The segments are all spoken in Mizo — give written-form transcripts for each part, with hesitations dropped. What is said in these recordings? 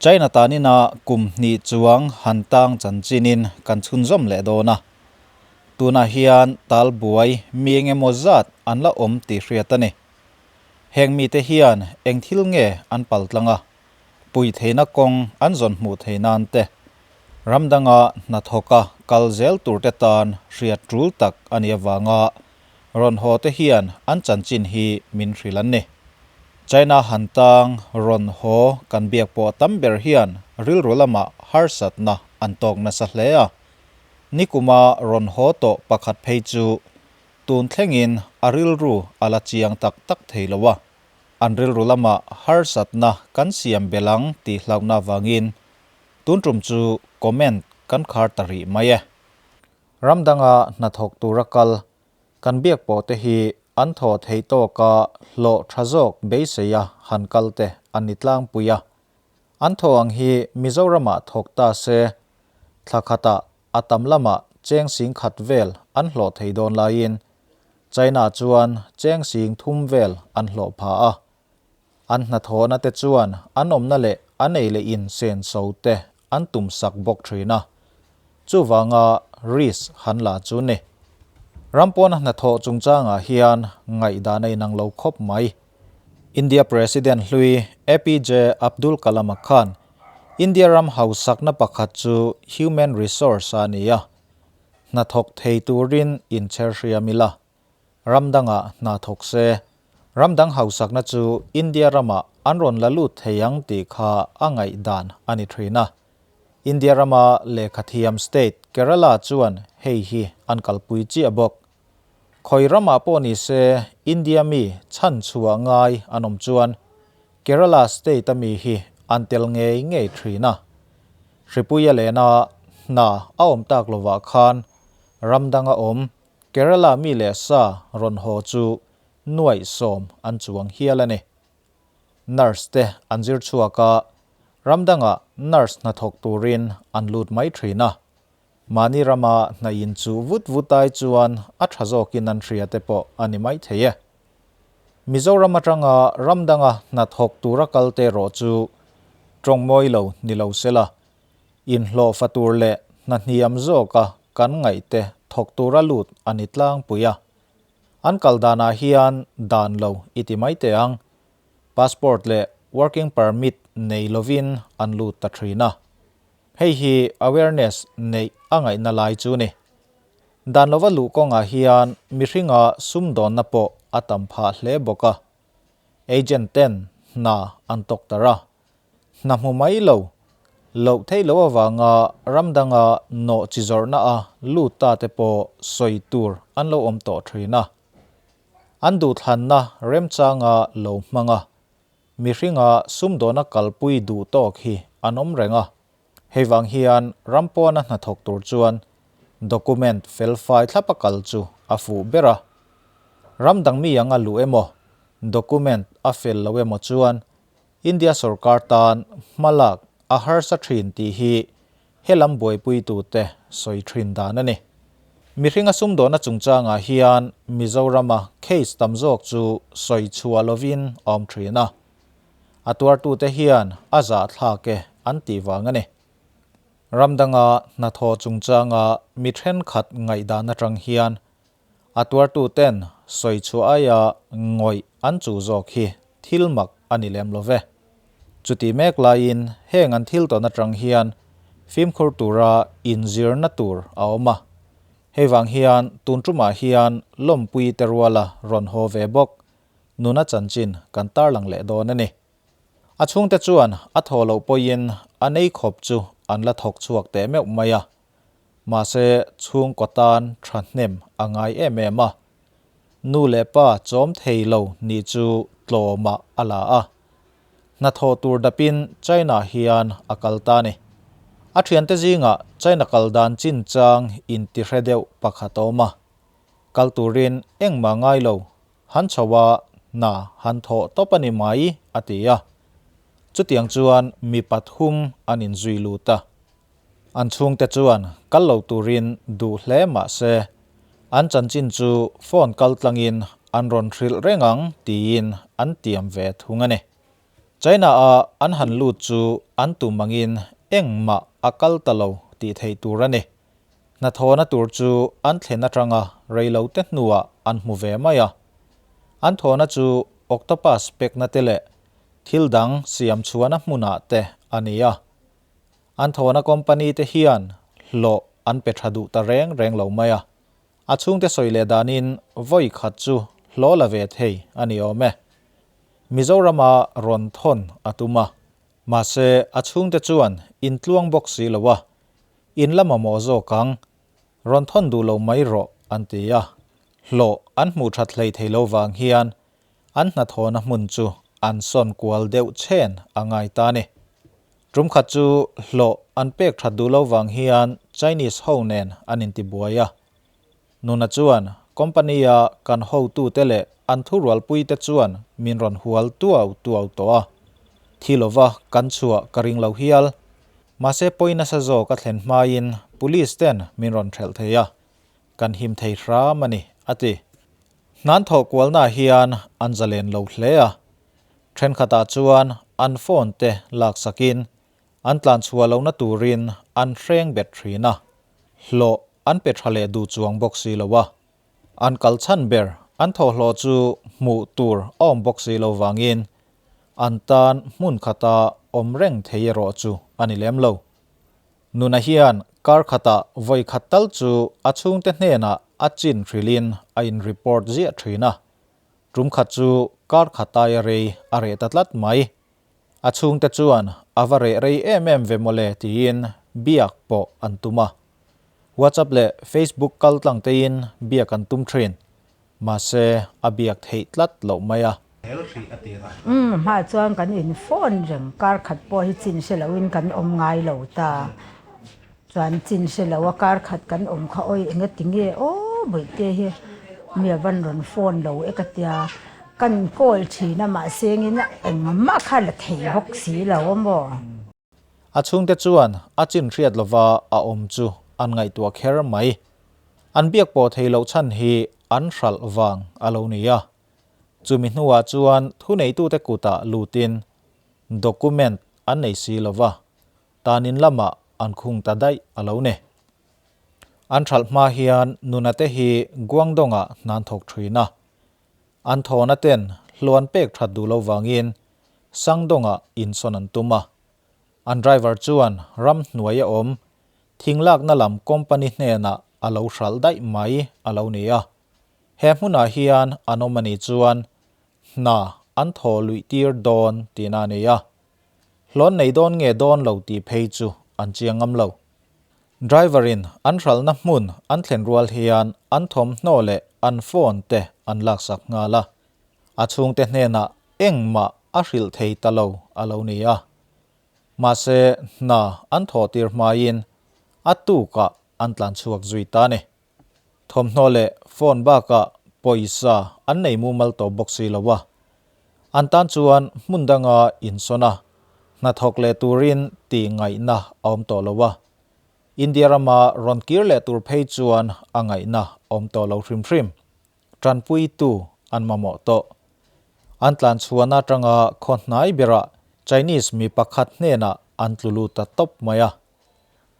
China tanina kum hnih chuang han tang chanchinin kan chhunzawm leh dawn a. Tunah hian tal buai mi eng emaw zat an la awm tih hriat a ni. Heng mite hian eng thil nge an paltlang a, pui theihna kawng an zawn hmuh theih nan te, ram danga hnathawka kal zel turte tan hriat tul tak a nih avanga rawn haw te hian an chanchin hi min hrilh an ni. China han tang rawn haw kan biak pawh tam ber hian rilru lamah harsatna an tawk nasa hle a. Nikuma rawn haw tawh pakhat phei chu tun thlengin a rilru a la chiang tak tak thei lo a. An rilru lamah harsatna kan siam belh ang tih hlauhna avangin tun tum chu comment kan khar ta rih mai e. Ram danga hnathawk tura kal kan biak pawh te hi an thaw theih tawka hlawh tha zawk beiseia han kal te an ni tlangpui a. An thaw ang hi Mizoramah thawk ta se thla khatah a tam lamah cheng sing khat vel an hlawh thei dawn laiin China chuan cheng sing thum vel an hlawh pha a. An hnathawhna te chuan an awmna leh an ei leh in senso te an tum sak bawk thin a. Chuvanga risk han la chu ni. Ram pawna hnathawh chungchangah hian ngaihdan a inang lo khawp mai. India President hlui APJ Abdul Kalam-a khan India ram hausakna pakhat chu human resource a ni a. Hnathawk thei turin inchher hriam ila, ram dangah hna thawk se, ram dang hausakna chu India ramah an rawn la lut thei ang tih kha a ngaihdan a ni thin a. India rama lehkhathiam state Kerala chuan hei hi an kalpui chiah bawk. Khawi ramah pawh ni se India mi chhan chhuah ngai an awm chuan Kerala state a mi hi an tel ngei ngei thin a. Hripuia lena hna a awm tak lovah khan ram danga awm Kerala mi leh sa rawn haw chu nuaih sawm an chuang hial a ni. Nurse te an zir chhuak a, ram dangah nurse hnathawk turin an lut mai thin a. Mahni rama hna in chuh vut vut ai chuan a tha zawkin an hria te pawh a ni mai thei e. Mizoram atanga ram danga hnathawk tura kal te erawh chu tawng mawi lo ni lo sela, inhlawh fa tur leh hna hniam zawka kan ngaih te thawk tura lut a ni tlangpui a. An kal danah hian dan lo i ti mai teh ang. Passport leh working permit nei lovin an lut ta thin a. Hei hi awareness neih a ngaihna lai chu ni. Dan lova luh kawngah hian mihringa sumdawnna pawh a tam phah hle bawk a. Agent ten hna an tawk tar a. Hna hmu mai lo, loh theih loh avanga ram danga nawh chi zawrhna a lut ta te pawh sawi tur an lo awm tawh thin a. An duhthlanna remchanga lo hmang a. Mihringa sumdawna kalpui duh tawk hi an awm reng a, hei vang hian ram pawna hnathawk tur chuan document felfai thlapa kal chu a fuh ber a. Ram dang mi anga luh emaw, document a fel lo emaw chuan India sorkar tan hmalak a harsa thin tih hi helam buaipuitute sawi thin dan a ni. Mihringa sumdawna chungchangah hian Mizorama case tam zawk chu sawi chhuah lovin a awm thin a. A tuartute hian a zahthlak e an tih vang a ni. Ram danga hnathawh chungchanga mi thenkhat ngaihdan atang hian a tuartuten sawi chhuah aia ngawih an chuh zawk hi thil mak a ni lem lo ve. Chuti mek laiin heng an thil tawn atang hian fimkhur tura inzirna tur a awm a. Hei vang hian tun tumah hian lawmpui te ruala rawn haw ve bawk nuna chanchin kan tarlang leh dawn a ni. A chhungte chuan a thaw loh pawhin a nei khawp chu an la thawk chhuak teh meuh mai a. Mahse chhungkaw tan thahnem a ngai em em a. Nu leh pa chawm thei lo nih chu tlawmah a la a. Hnathawh tur dapin China hian a kal ta ni. A thiante zingah China kal dan chinchang intihre deuh pakhat a awm a. Kal turin engmah ngai lo, han chho a, hna han thawh tawp a ni mai, a ti a. Chutiang chuan mi pathum an inzui lut a. An chhungte chuan kal lo turin duh hle mah se, an chanchin chu phone kal tlangin an rawn hrilh reng ang tiin an tiam ve thung a ni. China-a an han lut chu an tum angin engmah a kal ta lo tih theih tur a ni. Hnathawhna tur chu an thlen atanga rei lo te hnuah an hmu ve mai a. An thawhna chu octopus pekna te leh thil dang siam chhuahna hmunah te a ni a. An thawhna company te hian hlawh an pe tha duh ta reng reng lo mai a. A chhungte sawi leh danin vawi khat chu hlawh la ve thei a ni awm e. Mizorama rawn thawn a tum a, mahse a chhungte chuan intluang bawk si lo a, in la mamawh zawk ang, rawn thawn duh lo mai rawh an ti a. Hlawh an hmuh that hlei thei lo vang hian an hnathawhna hmun chu an sawn kual deuh chhen a ngai ta a ni. Tum khat chu hlawh an pek that duh lo vang hian Chinese ho nen an intibuai a. Nuna chuan company-a kan hotute leh an thurualpuite chuan min rawn hual tuau tuau tawh a. Thi lova kan chhuah ka ring lo hial. Mahse pawi nasa zawk a thlen hmain police ten min rawn hrelh thei a, kan him thei hram a ni, a ti. Hnan thawh kualnaah hian an zalen lo hle a, thenkhatah chuan an phone te laksakin an tlan chhuah lohna turin an hreng bet thin a, hlawh an pe tha leh duh chuang bawk si lo a. An kal chhan ber an thawhhlawh chu hmuh tur a awm bawk si lo vangin an tan hmun khata awm reng thei erawh chu a ni lem lo. Nuna hian kar khatah vawi khat tal chu a chhungte hnenah a chin hrilhin a in report ziah thin a. Tum khat chu kar khat aia rei a reh ta tlat mai. A chhungte chuan a va reh rei em em ve mawle tiin biak pawh an tum a. WhatsApp leh Facebook kal tlang tein biak an tum thin. Mahse, a biak theih tlat loh mai a. Umm, hmaah chuan kan in phone reng, kar khat pawh hi chin hre loin kan awm ngai lo ta. Chuan chin hre lo a kar khat kan awm kha awi eng ati nge aw bawihte hi mi a van rawn phone lo e ka tia. Kan call thin a mahse engin engmah kha la thei bawk si lo a maw. A chhungte chuan a chin hriat lova a awm chu an ngaihtuah kher mai. An biak pawh thei loh chhan hi an hralh vang a lo ni a. Chumi hnuah chuan thuneitute kutah lutin document an nei si lova, tanin lamah an khung ta daih a lo ni. An hralh hma hian nunate hi Guangdong-ah hna an thawk thin a. An thawhna ten hluan pek that duh lo vangin Sangdongah insawn an tum a. An driver chuan ram hnuai a awm thing lakna lam company hnenah a lo hralh daih mai a lo ni a. He hmunah hian an awm a nih chuan hna an thaw luih tir dawn tihna a ni a. Hlawn nei dawn nge dawn lo tih phei chu an chiang ngam lo. Driver in an hralhna hmun an thlen rual hian an thawmhnaw leh an phone te an laksak nghal a. A chhungte hnenah engmah a hrilh thei ta lo a lo ni a. Mahse hna an thawh tir hmaiin a tukah an tlan chhuak zui ta a ni. Thawmhnaw leh phone bakah pawisa an nei mumal tawh bawk si lo a. An tan chuan hmun danga insawn a, hnathawk leh turin tih ngaihna a awm tawh lo a. India rama rawn kir leh tur phei chuan a ngaihna a awm tawh lo hrim hrim. Tanpuitu an mamawh tawh. An tlan chhuahna atanga khaw hnai berah Chinese mi pakhat hnenah an tlu lut ta tawp mai a.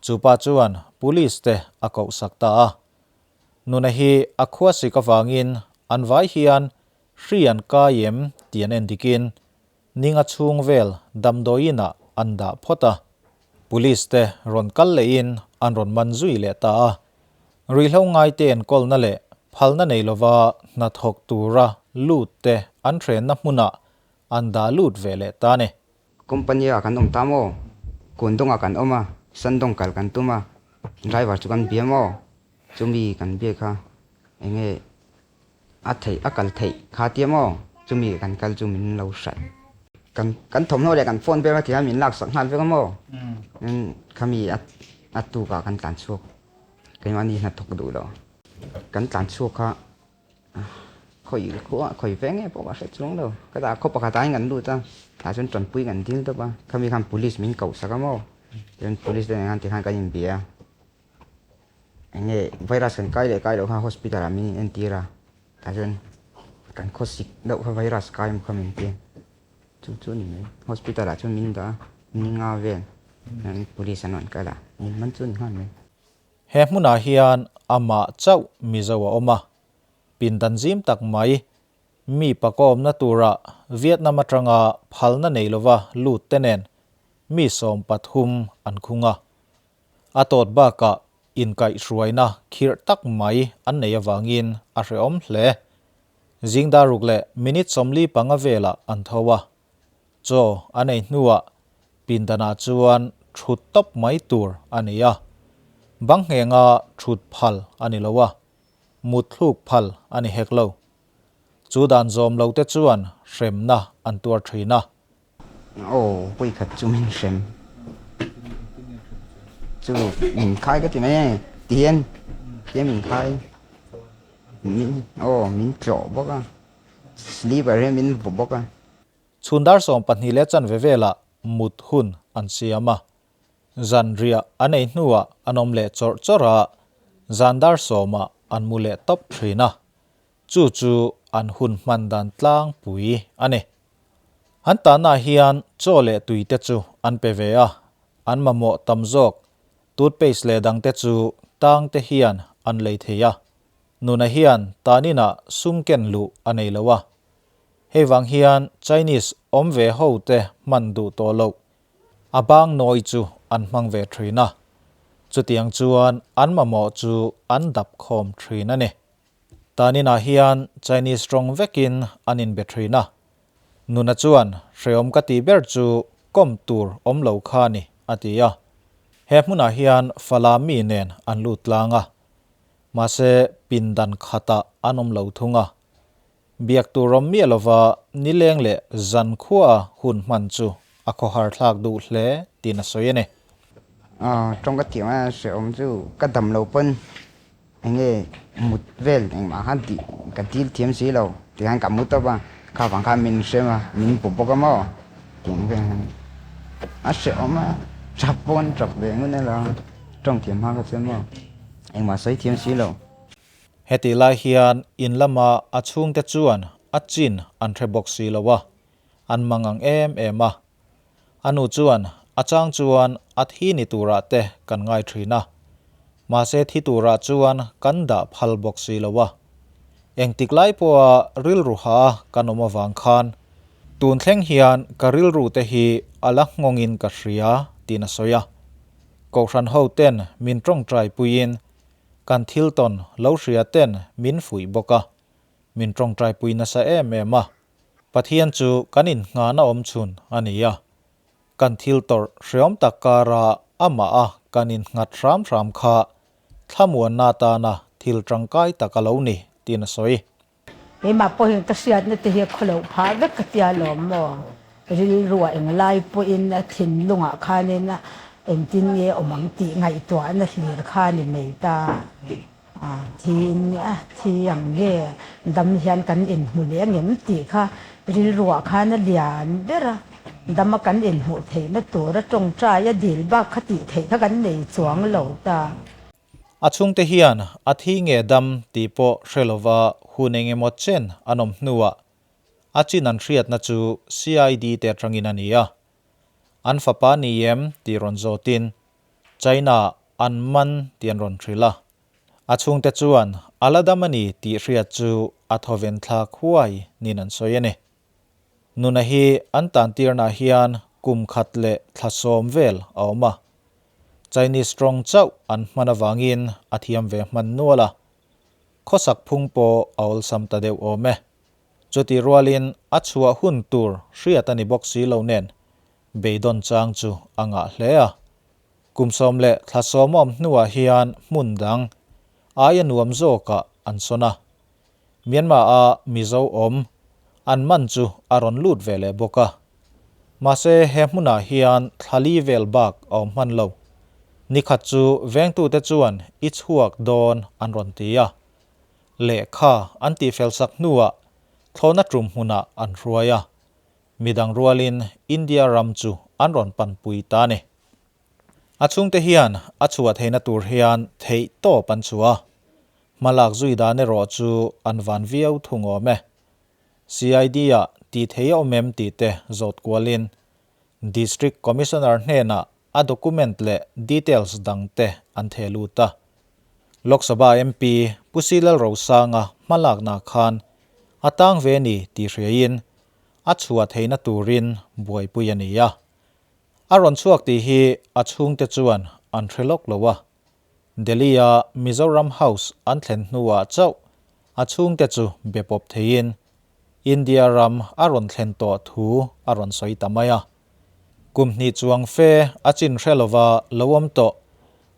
Chu pa chuan police te a koh sak ta a. Nuna hi a khua sik avangin an vai hian hri an kai em tih an en dikin ninga chhung vel damdawiin ah an dah phawt a. Police te rawn kal lehin an rawn man zui leh ta a. Ruihhlo ngaite enkawlna leh phalna nei lova hnathawk tura lut te an hrenna hmunah an dah lut ve leh ta a ni. Company ah kan awm ta maw? Guangdong ah kan awm a, Shandong kal kan tum a, driver chu kan bia maw? Chumi kan bia kha enge a theih a kal theih kha tia maw? Chumi kan kal chu min lo hrat. Kan kan thawmhnaw leh kan phone vel kha tihian min laksak nghal vek a maw? Khami a a tuk ah kan tlan chhuak keimahni hnathawk duh lo kan tlan chhuak kha. Khawi khua khawi ve nge pawh ka hre chuang lo. Ka dah khaw pakhat ah hian kan lut a, tah chuan tanpui kan dil tawp a, khami khan police min koh sak a maw, chuan police te nen khan tikhan kan inbia a, eng nge virus kan kai leh kai loh kha hospital ah min in entir a, tah chuan kan khawsik deuh kha virus kai maw kha min ti a. Chu chu a ni mai. Hospital ah chuan min dah a, ni nga vel police an rawn kal a, min man chu a ni nghal mai. He hmunah hian amah chauh Mizo a awm a, pindan zim tak mai mi pakawmna tura Vietnam atanga phalna nei lova lut te nen mi 13 an khung a. A tawt bakah inkaihhruaina khirh tak mai an nei avangin a hrehawm hle. Zing dar ruk leh minute 45 velah an tho a. Chaw an ei hnuah pindanah chuan thut tawp mai tur a ni a. Bang nghenga thut phal a ni lo a, mutthluk phal a ni hek lo. Chu dan zawm lo te chuan hremna an tuar thin a. Aw, pawi khat chu min hrem. Chu min khai ka ti mai e, tihian tihian min khai. Min aw min tlawh bawk a, slipper hian min vaw bawk a. Chhun dar 12 leh chanve velah mut hun an siam a, zanriah an ei hnuah an awm leh chawrh chawrh a, zan dar sawmah an mu leh tawp thin a, chu chu an hun hman dan tlangpui a ni. An tanah hian chaw leh tui te chu an pe ve a, an mamawh tam zawk toothpaste leh dang te chu tang te hian an lei thei a. Nuna hian taninah sum ken luh a nei lo a. Hei vang hian Chinese awm ve ho te hman duh tawh loh a bang nawi chu an hmang ve thin a. Chutiang chuan an mamawh chu an dap khawm thin a ni. Taninah hian Chinese tawng vekin an inbe thin a. Nuna chuan hrehawm ka tih ber chu kawm tur awm lo kha ni a ti a. He hmunah hian Fala mi nen an lut tlang a. Mahse pindan khatah an awm lo thung a. Biak tur awm miah lova nileng leh zan khuaa hun hman chu a khawhar thlak duh hle tiin a sawi a ni. Tawng ka thiam a, hrehawm chu ka dam lo pawn enge mut vel engmah khan tih ka dil thiam si lo tikhan ka mu tawp a, kha vang khan min hrem a, min bu bawk a maw tih vel khan a hrehawm a, tap pawh an tap ve ngun ela tawng thiam hma kha chuan maw engmah sawi thiam si lo. Hetih lai hian in lama a chhungte chuan a chin an hre bawk si lo a, an mang ang em em a. A nu chuan a chang chuan a thi ni turah te kan ngai thin a, mahse thi turah chuan kan dah phal bawk si lo a. Engtik lai pawha rilru ha kan awm avang khan tun thleng hian ka rilru te hi a la nghawngin ka hria tiin a sawi a. Kohhran ho ten min tawngtai puiin Kan thil tawn lo hria ten min fuih bawk a, min tawngtaipui nasa em em a. Pathian chu kan innghan a awm chhun a ni a. Kan thil tawrh hreawm tak kara amah a kan innghat hram hram kha thlamuanna atana thil tangkai tak a lo ni tiin a sawi. Keimah pawhin ka hriatna te hi a khawloh phah vek ka tia lawm maw? Rilruah englai pawhin a thinlungah khanin engtin nge awm ang tih ngaihtuahna hlir kha a ni mai ta. Thiin a thi ang nge dam hian kan inhmu leh angem tih kha rilruah khan a lian ber a, dama kan inhmuh theihna tura tawngtai a dil bak kha tih theih kha kan nei chuang lo ta. A chhungte hian a thi nge dam tih pawh hre lova hun eng emaw chen an awm hnuah a chin an hriatna chu CID te atangin a ni a. An fapa ni em tih rawn zawtin China an man tih an rawn hrilh a. A chhungte chuan a la dam a ni tih hriat chu a thawven thlak huai niin an sawi a ni. Nuna hi an tantirnaah hian kum khat leh thla sawm vel a awm a. Chinese tawng chauh an hman avangin a thiam ve hman nual a, khawsak phung pawh a awlsam ta deuh awm e. Chutih rualin a chhuah hun tur hriat a ni bawk si lo nen beidawn chang chu a ngah hle a. Kum sawm leh thla sawm a awm hnuah hian hmun dang aia nuam zawkah an sawn a. Myanmar-a Mizo awm an man chu a rawn lut ve leh bawk a. Mahse he hmunah hian thla li vel bak a awm hman lo. Nikhat chu vengtute chuan i chhuak dawn an rawn ti a. Lehkha an tihfel sak hnuah thlawhna tum hmunah an hruai a. Midang rualin India ram chu an rawn panpui ta a ni. A chhungte hian a chhuah theihna tur hian theih tawp an chhuah a, hmalak zui dan erawh chu an van viau thung awm e. CID-ah tih theih a awm em tih te zawt kualin District Commissioner hnenah a document leh details dang te an theh lut a. Lok Sabha MP Pu Si Lalrosanga hmalakna khan a tang ve ni tih hriaiin a chhuah theihna turin buaipui a ni a. A rawn chhuak tih hi a chhungte chuan an hre lawk lo a. Delhi-a Mizoram House an thlen hnuah chauh a chhungte chu be pawp theiin India ram a rawn thlen tawh thu a rawn sawi ta mai a. Kum hnih chuang fe a chin hre lova lo awm tawh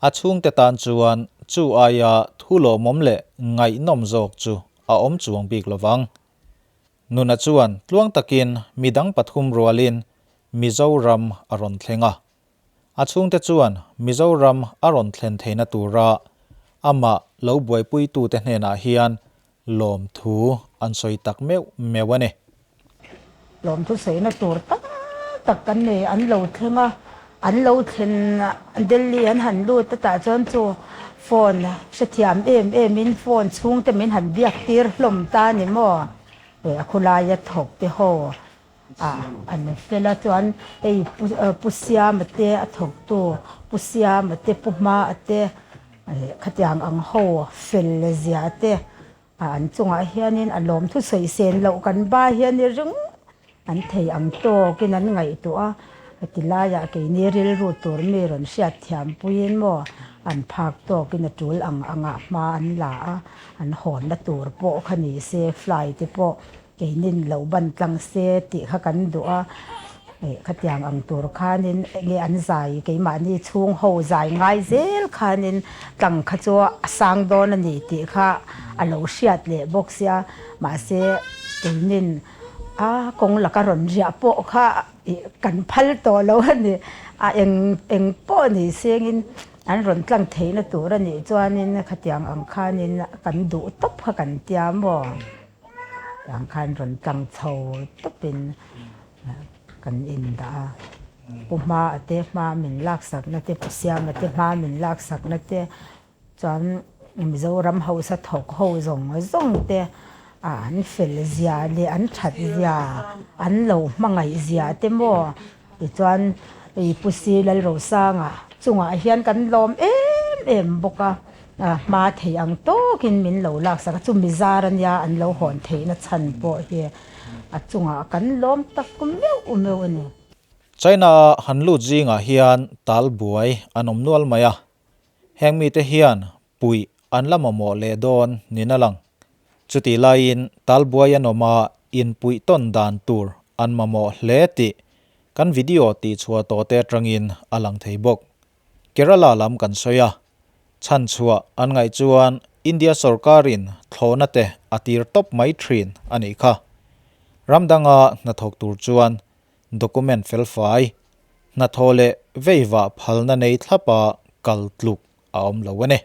a chhungte tan chuan chu aia thu lawmawm leh ngaihnawm zawk chu a awm chuang bik lovang. Nuna chuan tluang takin midang pathum rualin Mizoram a rawn thleng a. A chhungte chuan Mizoram a rawn thlen theihna tura amah lo buaipuitute hnenah hian lawmthu an sawi tak meuh meuh a ni. Lawmthu sawina tur tak tak kan nei, an lo thleng a, an lo thlen Delhi an han lut a tah chuan chu phone hrethiam em emin phone chhungte min han biak tir hlawm ta ni maw? A khawlaia thawk te ho a an fel a chuan hei Pu Siama te a thawktu Pu Siama te Pu Hmaa te khatiang ang ho fel zia te an chungah hianin a lawm thusawi sen loh kan ba hian i ringawt an thei ang tawkin an ngaihtuah a, heti laiah keini rilru tur mi rawn hriat thiam puiin maw an phak tawkin a tul ang angah hma an la a, an hawnna tur pawh kha ni se fly te pawh keinin lo ban tlang se tih kha kan duh a, khatiang ang tur khanin enge an zai keimahni chhung ho zai ngai zel khanin tlang kha chu a sang dawn a ni tih kha a lo hriat leh bawk sia mahse keinin A kawng laka rawn riah pawh kha kan phal tawh lo a ni. A eng eng pawh ni sengin an rawn tlang theihna tur a nih chuanin khatiang ang khanin kan duh tawp kha kan tia maw? Tiang khan rawn tlang chho tawpin kan indah a. Pu Hma a te hma min laksakna te, Pu Siama te hma min laksakna te Chuan Mizoram hausa thawk ho zawng zawng te an fel zia leh an that zia an lo hmangaih zia te maw tichuan i Pu Si Lalrosanga chungah hian kan lawm em em bawk a, hma thei ang tawkin min lo laksak a, chumi zar ania an lo hawn theihna chhan pawh hi a chungah kan lawm tak meuh meuh a ni. China han lut zingah hian tal buai an awm nual mai a, Heng mite hian puih an la mamawh leh dawn niin a lang. Chutih laiin talbuai an awm a, inpuih tawn dan tur an mamawh hle tih kan video tihchhuah tawhte atangin a lang thei bawk. Kerala lam kan sawi a, chhanchhuah an ngaih chuan India sorkarin thlawhna te a tir tawp mai thin a nih kha. Ram danga hnathawk tur chuan document felfai, hnathawh leh veivah phalna nei thlapa kal tluk a awm lo a ni.